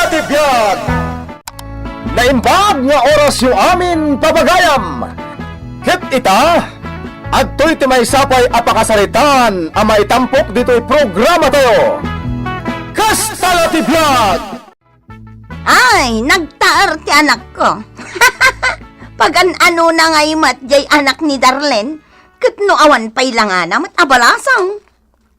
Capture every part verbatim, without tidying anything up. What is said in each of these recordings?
Ti biag! Naimbag nga orasyo amin, papagayam! Ket ita, adtoy ti maysa pay a pakasaritaan a maitampok ditoy programatayo. Kasta la ti biag! Ay, nagtaer ti anakko. Pagan-anona ngay met jay anak ni Darlene, ket no awan pay langana met a balasang.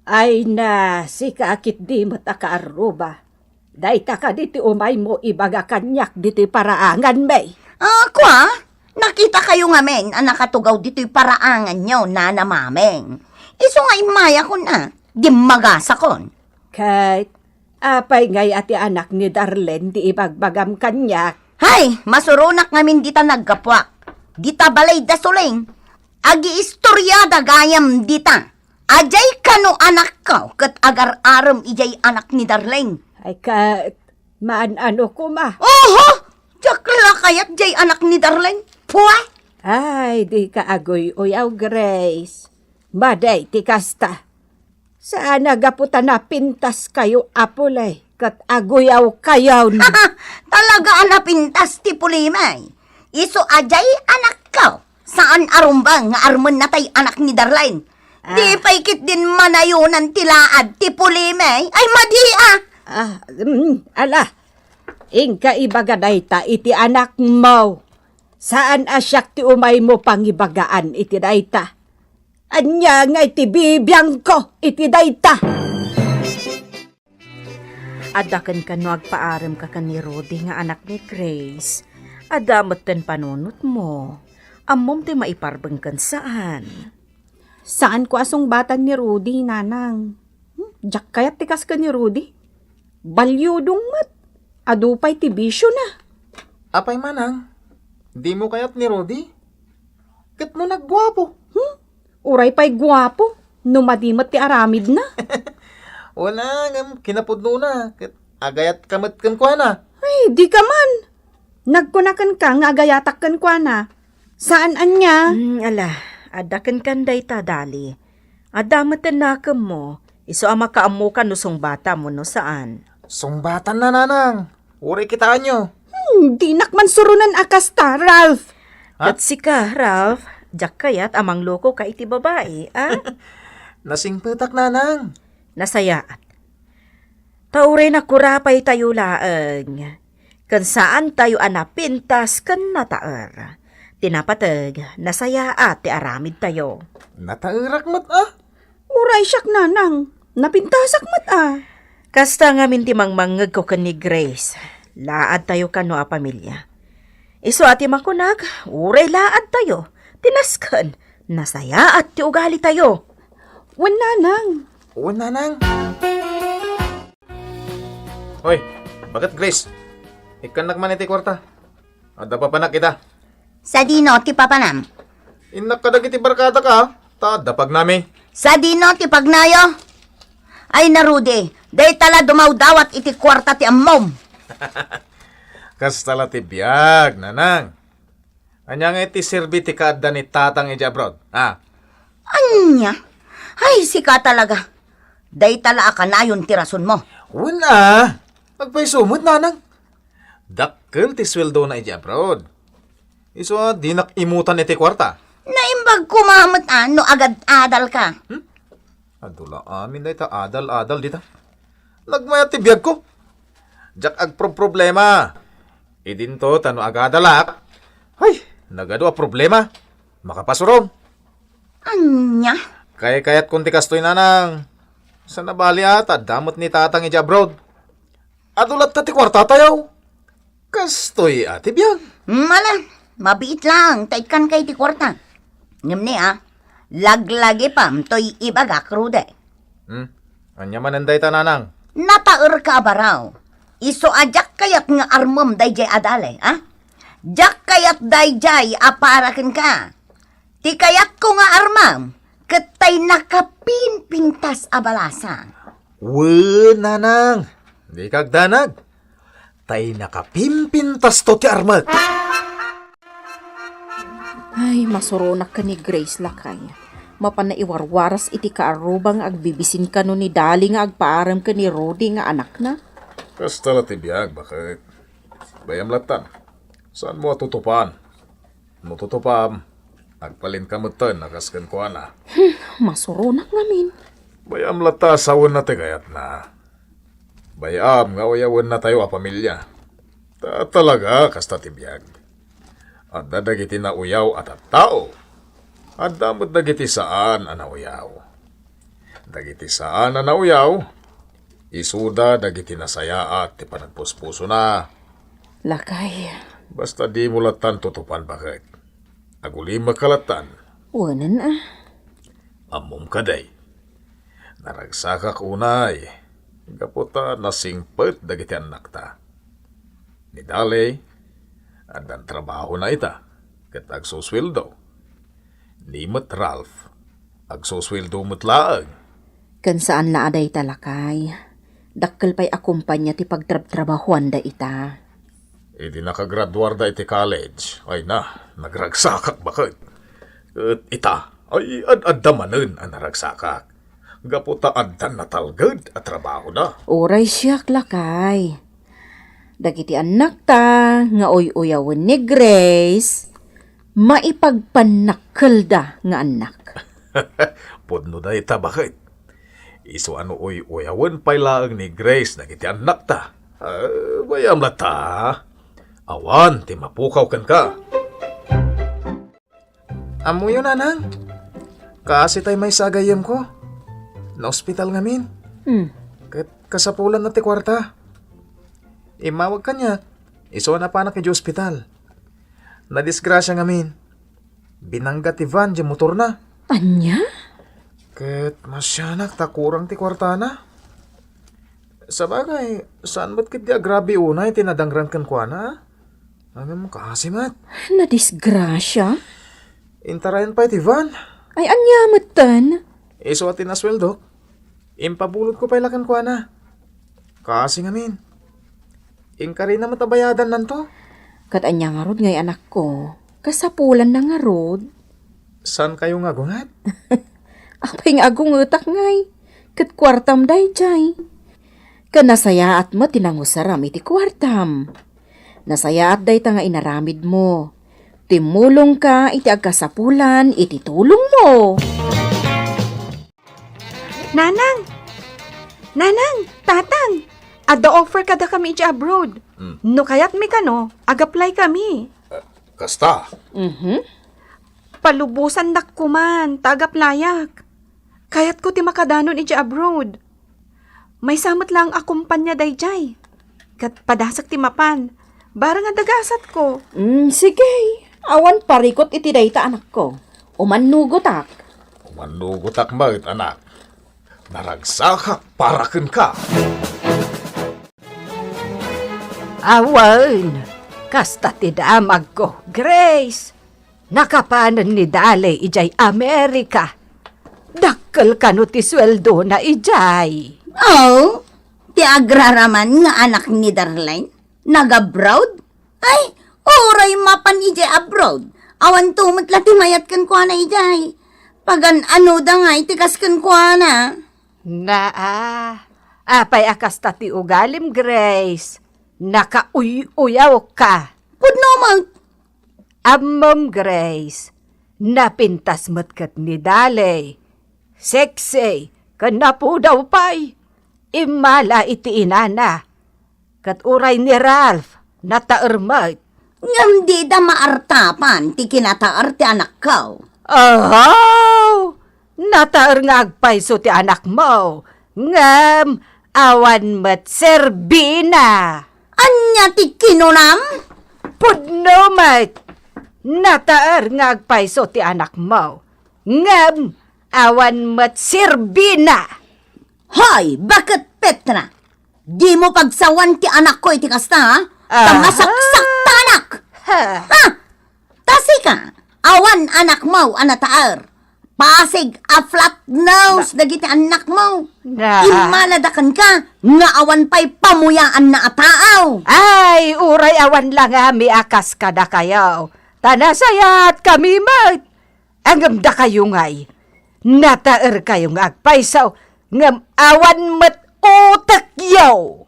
Ay na, sika a ketdi met a kaarruba. Dayta kadi ti umaymo ibaga kaniak ditoy paraanganmi? Ah, kua, nakitakayo ngamin a nakatugaw ditoy paraanganyo, Nana Mameng. Isu nga immayakon a, dimmagasakon. Ket apay ngay a ti anak ni Darlene ti ibagbagam kaniak? Hay, masuronak ngamin dita naggapuak. Dita balay da Suling. Agiistoriada gayam dita. Ajay kano anakko ket agar-arem ijay anak ni Darlene. Ay ket, maan-ano koma? Oho! Diak la kayat jay anak ni Darlene. Pua! Ay, dika aguy-uyaw, Grace. Madi ti kasta. Saan a gapu ta napintaskayo a puli ket aguyawkayon. Talaga a napintas ti pulimi. Isu a jay anakko. Saan a rumbeng nga armenna tay anak ni Darlene. Ah. Di pay ketdin manayonan ti laad ti pulimi. Ay, madi a! Ah, mm, ala. Inka ibaga dayta iti anakmo. Saan a siak ti umaymo pangibagaan iti dayta. Ania ngay ti bibiangko iti dayta? Adda kenka no agpaaremka ken ni Rudy nga anak ni Grace. Adda metten panunotmo. Ammom ti maiparbeng ken saan. Saanko a sungbatan ni Rudy, Nanang. Hmm, diak kayat ti kas ken ni Rudy. Baliudong met. Adu pay ti bisiona. Apay manang, dimo kayat ni Rudy? Ket no nagguapo? Hmm? Uray pay guapo, no madi met ti aramidna. Wala, ngem kinapudnona, ket agayatka met kenkuana. Ay, dika man. Nagkuna kenka nga agayatak kenkuana. Saan ania? Hmm, ala, adda kenkan dayta, Dali. Adda met ti nakemmo, isu a makaammokan no sungbatam wenno saan. Sungbatanna, Nanang. Uray kitaenyo. Hmm, dinak man suronen a kasta, Ralph. Ha? Ket sika, Ralph, diak kayat a manglokoka iti babai, a? Nasingpetak, Nanang. Nasayaat. Ta uray nakurapaytayo laeng, ken saantayo a napintas ken nataer. Ti napateg, nasayaat ti aramidtayo. Nataerak met, a? Uray siak, Nanang. Napintasak met, a. Kasta ngamin ti mangmangngegko ken ni Grace. Laadtayo kano a pamilia. Isu a ti makunak, uray laadtayo. Ti nasken, nasayaat ti ugalitayo. Wen, Nanang. Wen, Nanang. Hoy, baket, Grace? Ikkannak man iti kuarta. Adda papanak ita. Sadino ti papanam? Innak kadagiti barkadak, ta adda pagnami. Sadino ti pagnayo? Ay na, Rudy, dayta la dumawdawat iti kuarta ti ammom. Kasta la ti biag, Nanang. Ania nga iti serbi ti kaadda ni Tatang idiay abroad, a? Ania? Ay, sika talaga. Dayta la a kanayon ti rasonmo. Wen a, agpayso met, Nanang. Dakkel ti sueldona idiay abroad. Isu a dinak imutan iti kuarta. Naimbag koma met a no agad-adalka. Hmm? Adu la amin dayta adal-adal dita. Nagmayat ti biagko. Diak agproproblema. Idinto ta no agadalak, ay, nagadu a problema. Makapasurom. Ania? Kaykayatkon ti kastoy, Nanang. Saan a bali a ta adda met ni Tatang idiay abroad. Adu latta ti kuartatayo. Kastoy a ti biag. Mala, mabiit laeng ta ikkanka iti kuarta. Ngem ni a, laglagipem toy ibagak, Rudy. Hmm? Ania manen dayta, Nanang? Nataerka a baro. Isu a diak kayat nga armem daydiay a Dali, a? Diak kayat daydiay a para kenka. Ti kayatko nga armem, ket tay nakapimpintas a balasang. Wen, Nanang, dika agdanag. Tay nakapimpintasto ti armek. Ay, masuronak ken ni Grace, lakay. Mapan naiwarwaras iti kaarruba nga agbibisin kano ni Dali nga agpaarem ken ni Rudy nga anakna. Kasta la ti biag, baket. Bay-am lattan. Saanmo a tutupan? No tutupam, agbalinka metten a kas kenkuana. Hmm, masuronak ngamin. Bay-am latta a sawenna ti kayatna. Bay-am nga uyawennatayo a pamilia. Ta talaga, kasta ti biag. Adda dagiti nauyaw a tattao. Adda met dagiti saan a nauyaw. Dagiti saan a nauyaw, isuda dagiti nasayaat ti panagpuspusona. Lakay. Basta dimo lattan tutupan, baket. Agulimekka lattan. Wenen a. Ammom kadi. Naragsakak unay, gapu ta nasingpet dagiti annakta. Ni Dale, addan trabahona ita, ket agsusueldo. Ni met Ralph, agsusueldo met laeng. Ken saan la a dayta, lakay. Dakkel pay a kumpania ti pagtrabtrabahoanda ita. Idi nakagraduarda iti college, ay na, nagragsakak, baket. Ket ita, ay ad-adda manen a naragsakak. Gapu ta addan natalged a trabahoda. Uray siak, lakay. Dagiti annakta nga uy-uyawen ni Grace, maipagpannakkelda nga annak. Pudno dayta, baket. Isu a no uy-uyawen pay laeng ni Grace dagiti annakta. Ah, bay-am latta. Awan ti mapukaw kenka. Ammoyo, nanang? Kaasi tay maysa a gayyemko. Naospital ngamin. Hmm. Ket kasapulanna ti kuarta. Immawag kaniak. Isu a napanak idiay ospital. Nadisgrasia ngamin. Binangga ti van diay motorna. Ania? Ket masianak ta kurang ti kuartana. Sabagay, saan met ketdi a grabe unay ti nadangran kenkuana? Ngem kaasi met. Nadisgrasia? Intarayan pay ti van. Ay, ania metten? Isu a ti nasueldok, impabulodko pay la kenkuana. Kaasi ngamin. Inkarina met a bayadannanto. Ket ania ngarud ngay, anakko? Kasapulanna ngarud. Saankayo nga agunget? Apay nga agungetak ngay? Ket kuartam daydiay. Ken nasayaat met ti nangusaram iti kuartam. Nasayaat dayta nga inaramidmo. Timmulongka iti agkasapulan iti tulongmo. Nanang! Nanang! Tatang! Adda offer kadakami idiay abroad. Hmm. No kayatmi kano, ag-apply kami. Ah, kasta? Mhm. Palubosandak koman ta ag-applyak. Kayatko ti makadanon idiay abroad. Maysa met laeng a kompania daydiay. Ket padasek ti mapan. Bareng a dagasatko. Mm, sige. Awan parikut iti dayta, anakko. Umannugotak. Umannugotak met, anak. Naragsakak para kenka. Awan, kasta ti damagko, Grace. Nakapanen ni Dale idiay Amerika. Dakkel kano ti sueldona idiay? Oh, ti agraraman nga anak ni Darlene? Nag-abroad? Ay, uray mapan idiay abroad. Awanto met la ti mayat kenkuana idiay. Pagan-anoda ngay ti kas kenkuana? Naa, apay a kasta ti ugalim, Grace? Nakauy-uyawka. Pudno met. Ammom, Grace, napintas met ket ni Dale. Sexy, ken napudaw pay. Immala iti inana. Ket uray ni Ralph, nataer met. Ngem dida maartapan ti kinataer ti anakko. Ahaw! Nataer nga agpayso ti anakmo, ngem awan met serbina. Ania ti kinunam? Pudno met. Nataer nga agpayso ti anakmo, ngem awan met serbina. Hoy, baket Petra! Dimo pagsawan ti anakko iti kasta, ha? Ta Aha. Masaksaktanak! Ha. Ha? Ta sika, awan anakmo a nataer. Pasig a flat nose Na- dagiti annakmo. Na- Immalada kenka nga awan pay pamuyaanna a tao. Ay, uray awan la ngami a kas kadakayo. Ta nasayaat kami met. Ngem dakayo ngay, nataerkayo nga agpayso, ngem awan met utekyo.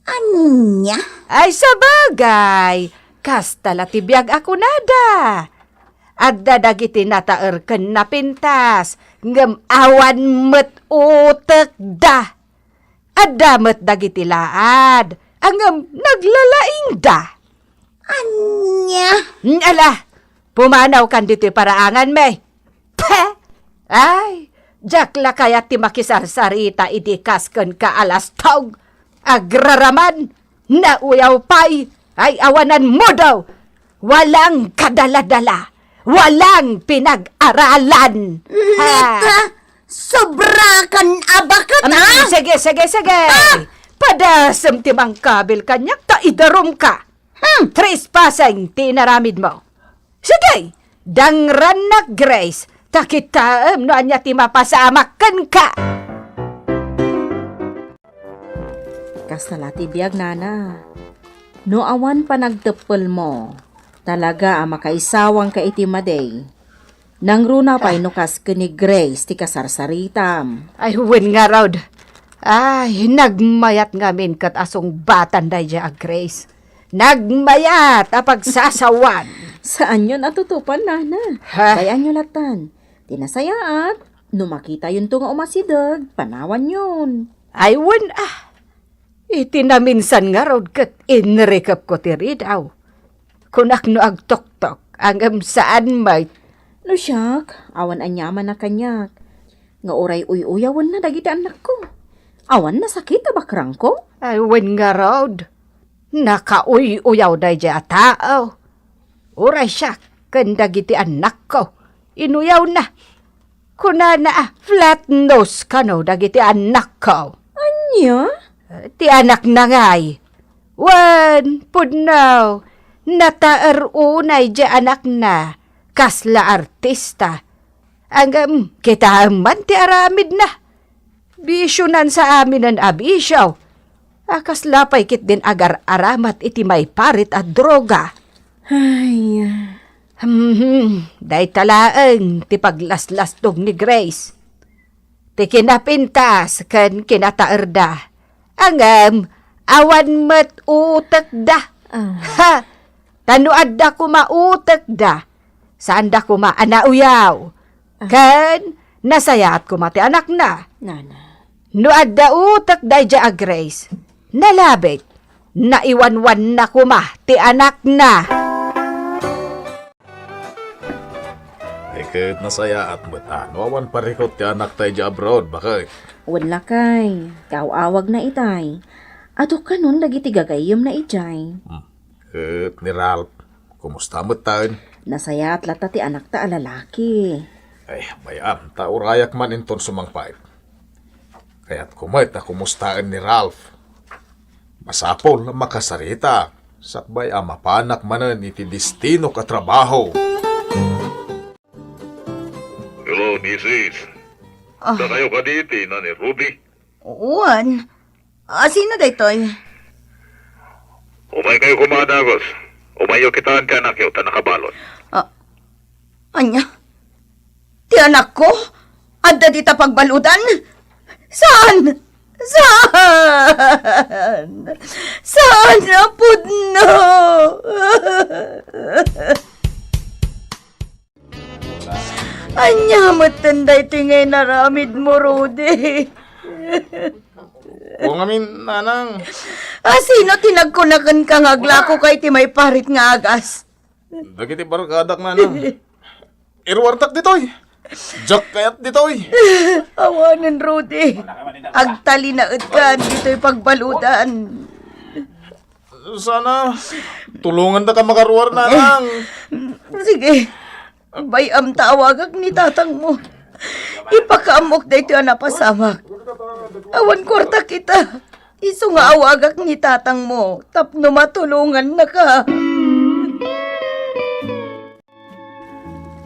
Ania? Ay, sabagay, kasta la ti biag a kunada. Adda dagiti nataer ken napintas, ngem awan met utekda. Adda met dagiti laad, a ngem naglalaingda. Ania? Mm, ala, pumanawkan ditoy paraanganmi. Peh! Ay, diak la kayat ti makisarsarita idi kas kenka a lastog. Agraraman, nauyaw pay, ay awanan mudo. Walang kadaladala, walang pinag-aralan. Ha? Neta, sobrakan a baket, Mm, ah! Sige, sige, sige. Ah! Padasem ti mangkabil kaniak ta idarumka. Hmm, trespassing ti inaramidmo. Sige, dangrannak, Grace, ta kitaem no ania ti mapasamak kenka. Kasta la ti biag, nana. No awan panagteppelmo, talaga a makaisawangka iti madi. Nangruna pay no kas ken ni Grace ti kasarsaritam. Ay, wen ngarud. Ay, nagmayat ngamin ket a sungbatan daydiay a Grace. Nagmayat a pagsasawan. Saanyon a tutupan, nana. Ha? Bay-anyo lattan. Ti nasayaat, no makitayonto nga umasideg, panawanyon. Ay, wen, ah. Iti naminsan ngarud ket inrikepko ti ridaw. Kunak no agtoktok, ngem saan met. No siak, awan aniaman a kaniak. Nga uray uy-uyawenna dagiti annakko. Awan nasakit a bakrangko? Ay, wen ngarud. Nakauy-uyaw daydiay a tao. Uray siak ken dagiti annakko, inuyawna. Kunana a flat nose kano dagiti annakko. Ania? Ti anakna ngay. Wen, pudno, nataer unay diay anakna, kasla artista. Ngem, kitaem man ti aramidna. Bisionan sa aminen a bisio. A kasla pay ketdin agar-aramat iti maiparit a droga. Ay. Hmm, dayta laeng ti paglaslastog ni Grace. Ti kinapintas ken kinataerda. Ngem, awan met utekda. Ah. Ha! Ta no adda koma utekda, saanda koma a nauyaw. Ah. Ken nasayaat koma ti anakna. Nana. No adda utek daydiay a Grace, nalabit, naiwanwanna koma ti anakna. Ay, ket nasayaat met a no awan parikut ti anakta idiay abroad, baket. Wen lakay, kaaw-awagna itay. Adu kanon dagiti gagayyemna idiay. Hmm. Ket ni Ralph, kumusta metten? Nasayaat latta ti anakta a lalaki. Ay, bay-am, ta urayak man inton sumangpet. Kayatko met a kumustaen ni Ralph. Masapul a makasarita, sakbay a mapanak manen iti destinok a trabaho. Hello, misis. Ah. Dakayo kadi ti ina ni Rudy? Wen. Ah, sino daytoy? Umaykayo koma, Dagos. Umayyo kitaen ti anakyo ta nakabalud. Ah, ania? Ti anakko? Adda dita pagbaludan? Saan? Saan? Saan a pudno? Ania metten daytoy nga inaramidmo, Rudy? O ngamin, nanang. A, sino ti nagkuna kenka nga aglakoka iti maiparit nga agas? Dagiti barkadak, nanang. Iruartak ditoy. Diak kayat ditoy. Awanen, Rudy. Agtalinaedkan ditoy pagbaludan. Sana, tulongandaka makaruar, nanang. Sige. Bay-am ta awagak ni tatangmo. Ipakaammok daytoy a napasamak. Awan kuarta kita. Isu nga awagak ni tatangmo tapno matulongannaka.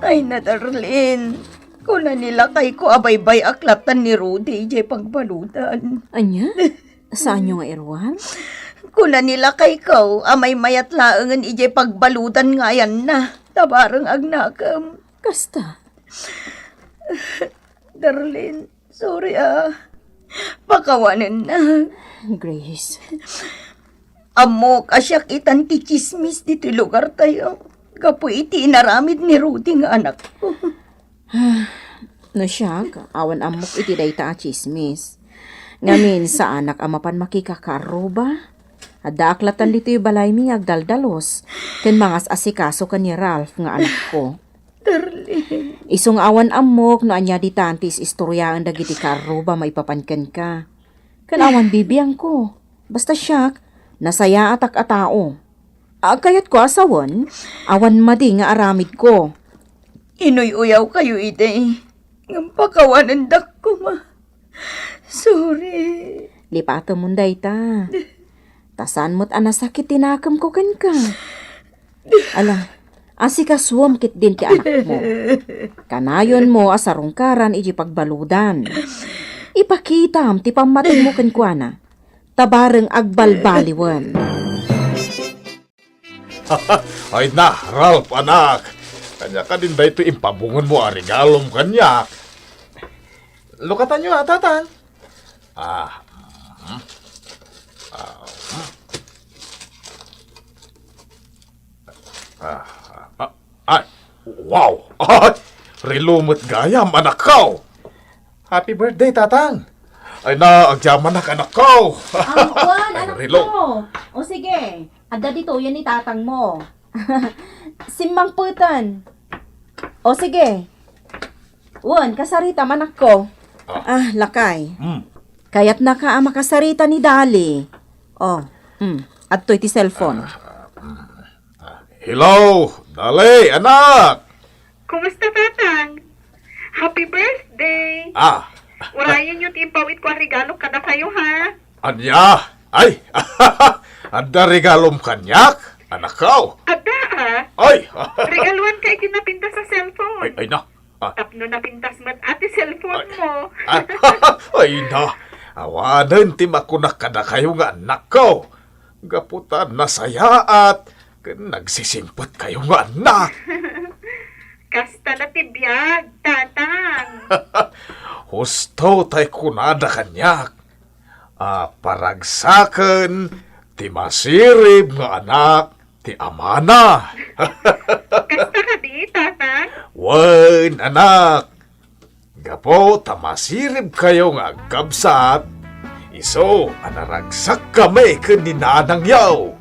Ay, na, Darlene. Kuna ni lakayko a baybay-ak lattan ni Rudy idiay pagbaludan. Ania? Saanyo nga iruar? Kuna ni lakayko a maymayat laengen idiay pagbaludan nga ayanna, ta bareng agnakem. Kasta? Darlene, sorry, ah. Pakawanennak. Grace. Ammok a siak itan ti tsismis ditoy lugartayo gapu iti inaramid ni Rudy nga anakko. No siak, awan ammok iti dayta a tsismis. Ngamin, saanak a mapan makikakarruba. Addaak latan ditoy balaymi nga agdaldalus ken mangas-asikaso ken ni Ralph nga anakko. Darling. Isu nga awan ammok no ania ditan ti is-istoriaen dagiti karruba maipapan kenka. Ken awan bibiangko. Basta siak, nasayaatak a tao. Agkayatko a sawen, awan madi nga aramidko. Inuy-uyawkayo idi, ngem pakawanendak koma. Sorry. Lipatemon dayta. Ta saan met a nasakit ti nakemko kenka. Ala, asikasuem ketdin ti anakmo. Kanayonmo a sarungkaran iti pagbaludan. Ipakitam ti pammatengmo kenkuana. Ta bareng agbalbaliwen. Ay na, Ralph, anak. Ania kadin daytoy impabungonmo a regalom kaniak? Lukatanyo, a, Tatang. Ah, mm. Ah, mm. Ah, ah, ah, ay, wow! Ay, relo met gayam, anakko! Happy birthday, Tatang! Ay na, agyamanak, anakko! Ang kuwan, Ay, anak relo. Ko. O sige, adda ditoyen ni tatang mo. Simmangpeten. O sige. Wen, kasaritam, anakko. Ah. Ah, lakay. Hmm. Kayatnaka a makasarita ni Dali. O, hmm. Adtoy ti cellphone. Ah, hmm. Ah, hello, Dali, anak! Kumusta, Tatang? Happy birthday! Ah. Urayenyo ti impawitko a regalo kadakayo, ha? Ania? Ay! Adda regalom kaniak, anakko? Adda, ah. Ay! Regaluanka iti napintas a cellphone. Ay, ay na. Ah. Tapno napintas met a ti cellphone Ay. Mo. Ah. Ay na. Awanen ti makunak kadakayo nga annakko. Gapu ta nasayaat ken nagsisingpetkayo nga annak. Kasta la ti biag, Tatang. Husto tay kunada kaniak a paragsaken ti masirib nga anak ti amana. Kasta kadi, Tatang? Wen, anak. Gapu ta masiribkayo nga agkabsat, isu a naragsakkami ken ni nanangyo.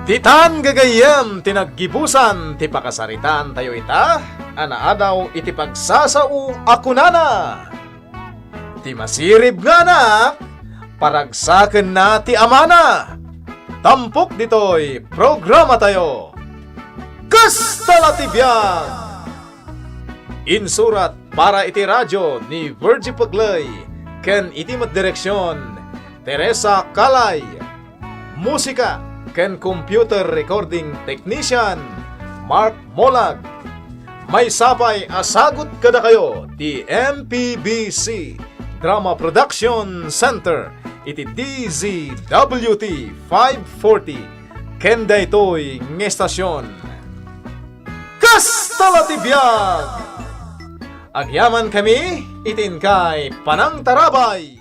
Ditan gagayyem ti naggibusan ti pakasaritaantayo ita a naadaw iti pagsasao a kunana, Ti masirib nga anak, paragsakenna ti amana. Tampok ditoy programatayo. Kasta la ti biag! Insurat para iti radio ni Virgie Pegley ken iti met direksion, Teresa Calay. Musika ken computer recording technician, Mark Molag. Maysa pay a sagut kadakayo ti M P B C Drama Production Center iti D Z W T five forty ken daytoy nga estasion. Kasta la ti biag! Agyamankami iti inkay panangtarabay!